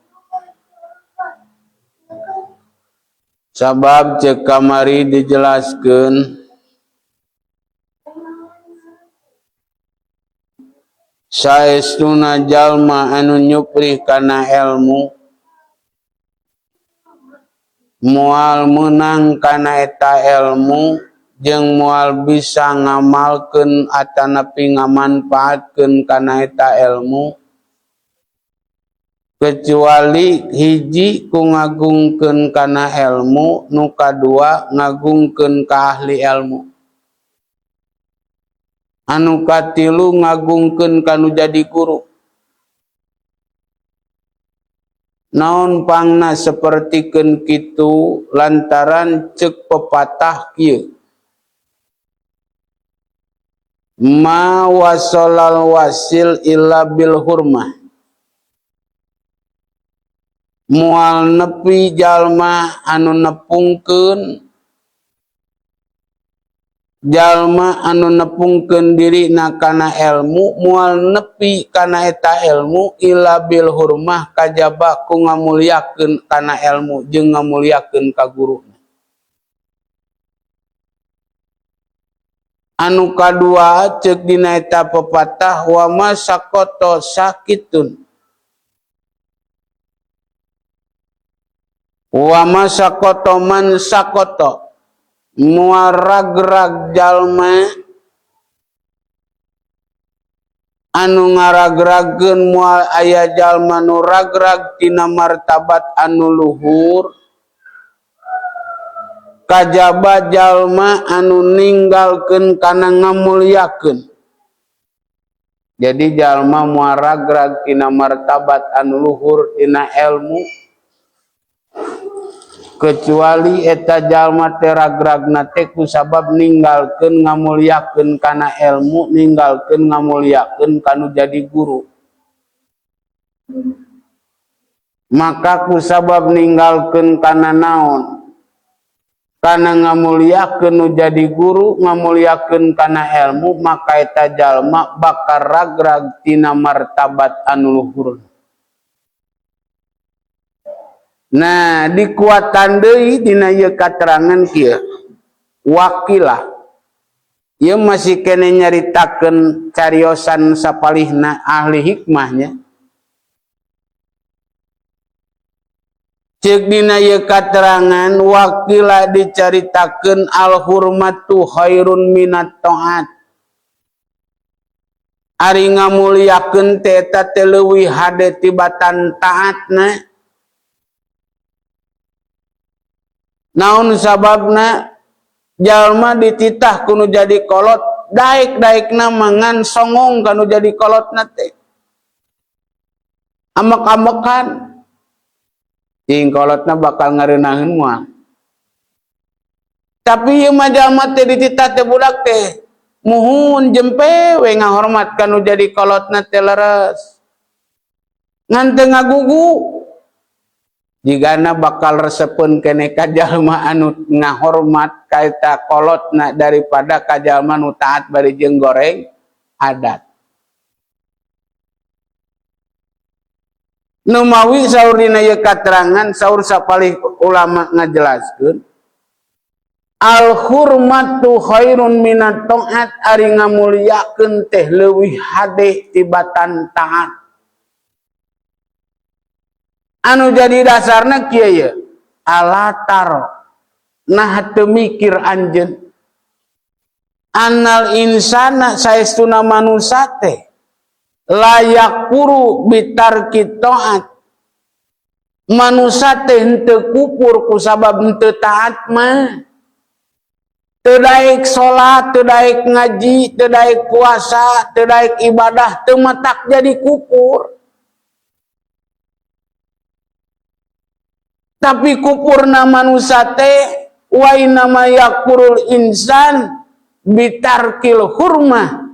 Sabab cek kamari dijelaskeun saestuna jalma anu nyuprih kana ilmu moal meunang kana eta ilmu jeung moal bisa ngamalkeun atanapi ngamanfaatkeun kana eta ilmu kecuali hiji ku ngagungkeun kana ilmu, nu kadua ngagungkeun ka ahli ilmu, anu katilu ngagungkeun ka nu jadi guru. Naon pangna sapertikeun kitu lantaran ceuk pepatah kieu, ma wasolal wasil illa bil hurmah. Moal nepi jalma anu nepungkeun jalma anu nepungkeun dirina kana ilmu, moal nepi kana eta ilmu illa bil hurmah kajaba ku ngamuliakeun kana ilmu jeung ngamuliakeun ka guru. Anu kadua ceuk dina eta pepatah wa ma sakoto sakitun wa ma sakoto man sakoto, moal ragrag jalma anu ngaragragkeun, moal aya jalma nu ragrag tina martabat anu luhur kajaba jalma anu ninggalkeun kana ngamuliakeun. Jadi jalma moal ragrag tina martabat anu luhur tina ilmu kecuali eta jalma teh ragragna teh ku sabab ninggalkeun ngamuliakeun kana ilmu, ninggalkeun ngamuliakeun kanu jadi guru. Maka ku sabab ninggalkeun kana naon? Kana ngamuliakeun nu jadi guru, ngamuliakeun kana ilmu, maka eta jalma bakal ragrag tina martabat anu luhur. Nah, dikuatan deui dina ieu katerangan kieu. Wakilah. Ieu masih kene nyaritakeun cariosan sapalihna ahli hikmahnya. Cek dina ieu katerangan wakila dicaritakeun al hurmatu khairun minat taat. Ari ngamuliakeun teh eta teh leuwih hade tibatan taatna. Naon sababna jalma dititah kudu jadi kolot daek-daekna mangan songong kanu jadi kolotna teh. Amek-amekan cing kolotna bakal ngareunaheun moal. Tapi ieu mah jalma teh dititah teh budak teh muhun jempe we ngahormat kanu jadi kolotna teh leres. Ngan teu ngagugu jigana bakal resepeun keneh ka jalma anu ngahormat ka eta kolotna daripada ka jalma nu taat bari jeung goreng adat. Numawi saur dina ieu katerangan saur sapalih ulama ngajelaskeun al hurmatu khairun minat taat ari ngamuliakeun teh leuwih hade tibatan taat. Anu jadi dasarna kieu ye alataro nah teu mikir anjeun anal insana saestuna manusa teh layak puru bitarki taat. Manusa teh henteu kupur kusabab henteu taat mah. Teu daek salat, teu daek ngaji, teu daek puasa, teu daek ibadah, teu matak jadi kupur. Tapi kupurna manusa teh wa inna yakfurul insan bitarkil hurmah.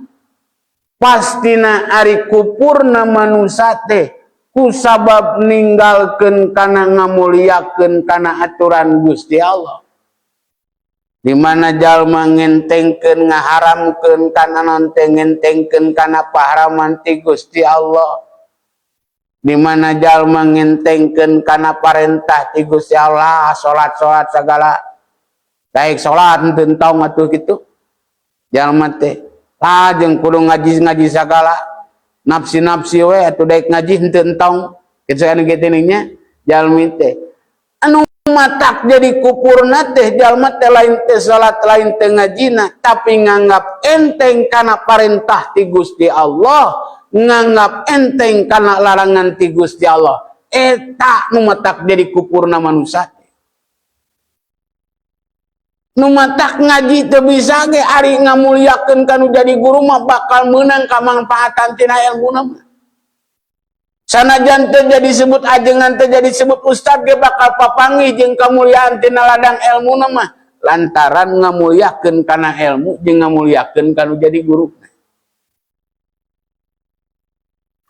Pastina ari kupurna manusa teh kusabab ninggalkeun kana ngamuliakeun kana aturan Gusti Allah. Di mana jalma ngentengkeun ngaharamkeun kana naon teh ngentengkeun kana paharaman ti Gusti Allah. Di mana jalma ngentengkeun kana parentah ti Gusti Allah, salat-salat sagala. Daek salat henteu entong atuh kitu. Jalma teh jeung kudu ngaji-ngaji sagala. Nafsi-nafsi we atuh daek ngaji henteu entong. Kitu anu kitu nya jalmi teh. Anu matak jadi kupurna teh jalma teh lain teh salat lain teh ngajina, tapi nganggap enteng kana parentah ti Gusti Allah, nganggap enteng kana larangan ti Gusti Allah. Eta nu matak jadi kupurna manusa. Nu matak ngaji teu bisa ge ari ngamuliakeun kanu jadi guru mah bakal meunang kamangfaatan tina ilmuna mah. Sanajan teu jadi sebut ajengan teu jadi sebut ustad ge bakal papanggih jeung kamuliaan tina ladang ilmuna mah lantaran ngamuliakeun kana ilmu jeung ngamuliakeun kanu jadi guru.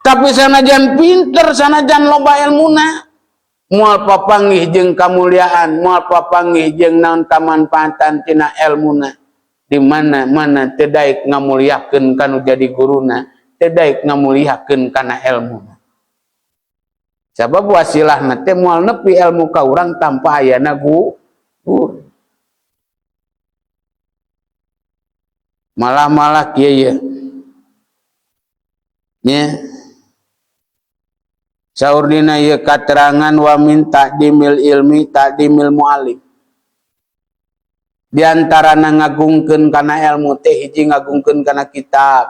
Tapi sanajan pinter sanajan loba ilmuna moal papanggih jeung kamuliaan, moal papanggih jeung naon kamanfaatan tina ilmuna. Di mana-mana teu daek ngamuliakeun kanu jadi guruna, teu daek ngamuliakeun kana ilmuna. Sabab wasilahna teh moal nepi ilmu ka urang tanpa ayana guru. Malah-malah kieu ye. Nya. Saur dina ieu katerangan wa min ta'dimil ilmi ta'dimil muallim. Di antarana ngagungkeun kana ilmu teh hiji ngagungkeun kana kitab,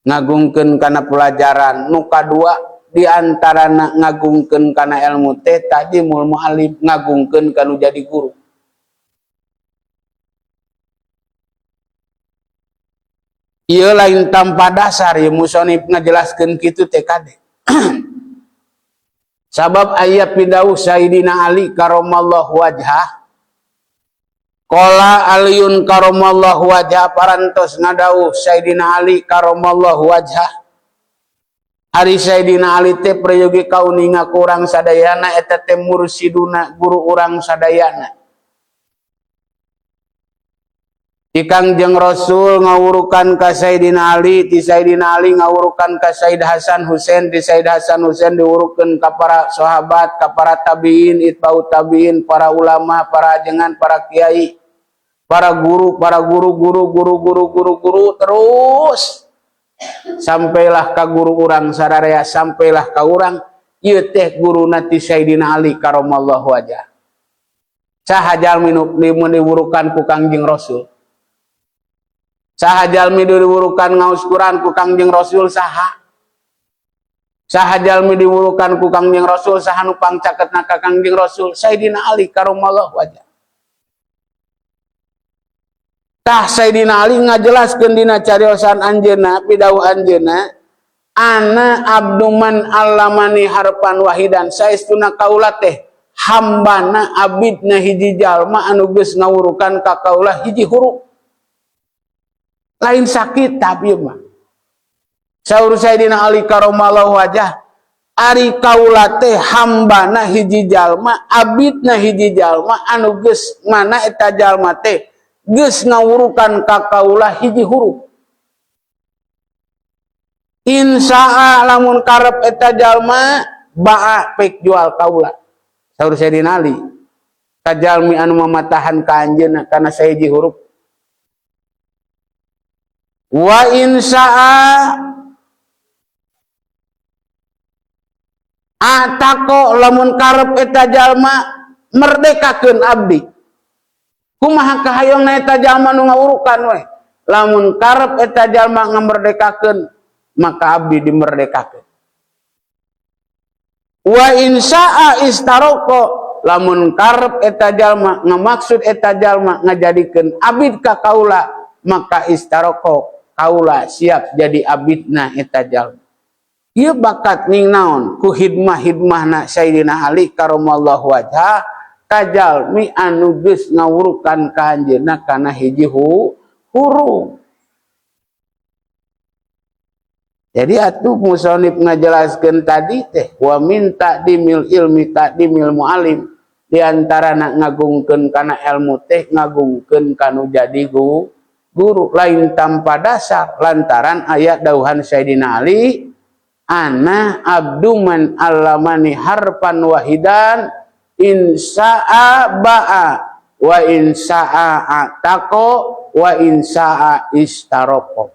ngagungkeun kana pelajaran. Nu kadua di antarana ngagungkeun kana ilmu teh ta'dimul muallim, ngagungkeun kanu jadi guru. Ieu lain tanpa dasar ieu musonif ngajelaskeun kitu teh kade. Sabab aya pidauh Sayyidina Ali karamallahu wajhah. Qala Aliun karamallahu wajhah parantos ngadauh Sayyidina Ali karamallahu wajhah. Ari Sayyidina Ali teh prayogi kauninga ku urang sadayana eta teh mursiduna guru urang sadayana. Kangjeng Rasul ngawurukan ka Sayyidina Ali, ti Sayyidina Ali ngawurukan ka Sayyid Hasan Husain, ti Sayyid Hasan Husain diwurukeun ka para sahabat, ka para tabiin, itba'ut tabiin, para ulama, para ajengan, para kiai, para guru, para guru, guru, guru, guru, guru, guru, terus sampailah ka guru urang sararea, sampailah ka urang. Ieu teh guruna ti Sayyidina Ali karamallahu wajah. Saha jalmi nu diwurukan ku Kangjeng Rasul? Saha jalmi diwurukan ngaos Quran ku Kangjeng Rasul saha? Saha jalmi diwurukan ku Kangjeng Rasul, saha nu pangcaketna ka Kangjeng Rasul? Sayyidina Ali karamallahu wajah. Tah Sayyidina Ali ngajelaskeun dina cariosan anjeunna, pidawuh anjeunna, ana abduman allamani harfan wahidan, saestuna kaula teh hambana abidna hiji jalma anu geus ngawurukan ka kaula hiji huruf. Lain sakit tapi mah. Saur Sayyidina Ali karamallahu wajah, ari kaula teh hambana hiji jalma, abidna hiji jalma anu geus mana eta jalma teh geus ngawurukan ka kaula hiji huruf. Insaa lamun karep eta jalma ba'a pek jual kaula. Saur Sayyidina Ali ka jalmi anu mamatahan ka anjeunna kana sahiji huruf. Wa insaa atako lamun karep eta jalma merdekakeun abdi. Kumaha kahayongna eta jalma nu ngawurukan we? Lamun karep eta jalma ngamerdekakeun maka abdi dimerdekakeun. Wa insaa istaroko lamun karep eta jalma ngamaksud eta jalma ngajadikeun abid ka kaula maka istaroko kaula siap jadi abidna eta jalma. Ieu bakat ning naon ku hidmah-hidmahna Sayyidina Ali karamallahu wajha ka jalmi anu geus ngawurukan ka anjeunna kana hiji huruf. Jadi atuh musonib ngajelaskeun tadi teh wa min ta'dimil ilmi ta'dimil muallim, di antarana ngagungkeun kana ilmu teh ngagungkeun kanu jadi guru lain tanpa dasar lantaran ayat dauhan Sayyidina Ali ana abduman allamani harfan wahidan insa'a ba'a wa insa'a ataqo wa insa'a istaroko.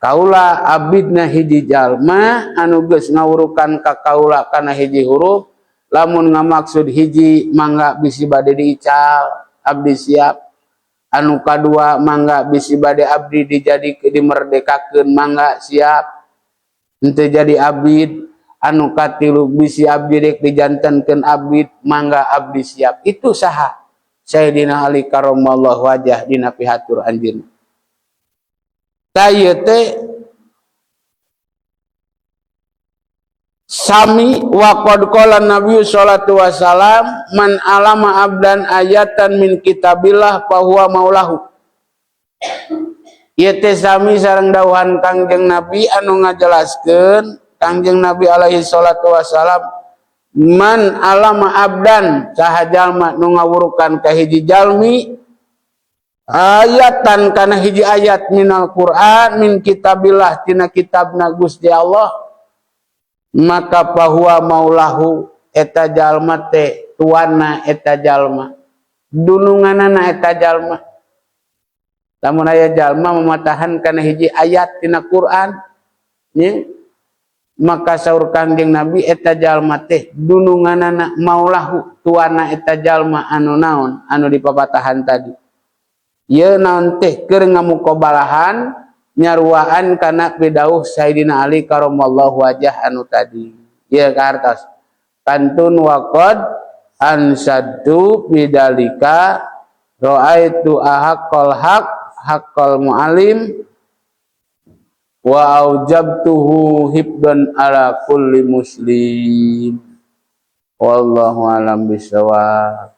Kaula abidna hiji jalma anu geus ngawurukan ka kaula kana hiji huruf, lamun ngamaksud hiji mangga bisi bade diical abdi siap, anu kadua mangga bisi bade abdi dijadi dimerdekakeun mangga siap henteu jadi abid, anu katilu bisi abdi rek dijantenkeun abid mangga abdi siap. Itu saha Sayyidina Ali karamallahu wajah dina pihatur anjeunna. Tah ieu teh sami wa qad qala Nabi sallallahu alaihi wasallam man alama abdan ayatan min kitabillah fa huwa maulahu. Ieu teh sami sareng dawuhan Kangjeng Nabi anu ngajelaskeun Kangjeng Nabi alaihi salatu wasalam man alama abdan saha jalma nu ngawurukan ka hiji jalmi ayatan kana hiji ayat minal Quran min kitabillah tina kitabna Gusti Allah maka fahuwa maulahu eta jalma teh tuanna eta jalma dununganana eta jalma. Lamun aya jalma mamatahan kana hiji ayat tina Quran nya maka saur Kangjeng Nabi eta jalma teh dununganana maulahu tuanna eta jalma anu naon anu dipapatahan tadi. Ieu naon teh keur ngamukobalahan nyaruaan kana pidauh Sayyidina Ali karamallahu wajah anu tadi. Ieu kahartos kantun waqad ansaddu bidalika raaitu ahaqqal haq haqqal muallim wa aujabtuhu hibdan ala kulli muslim. Wallahu alam bisawab.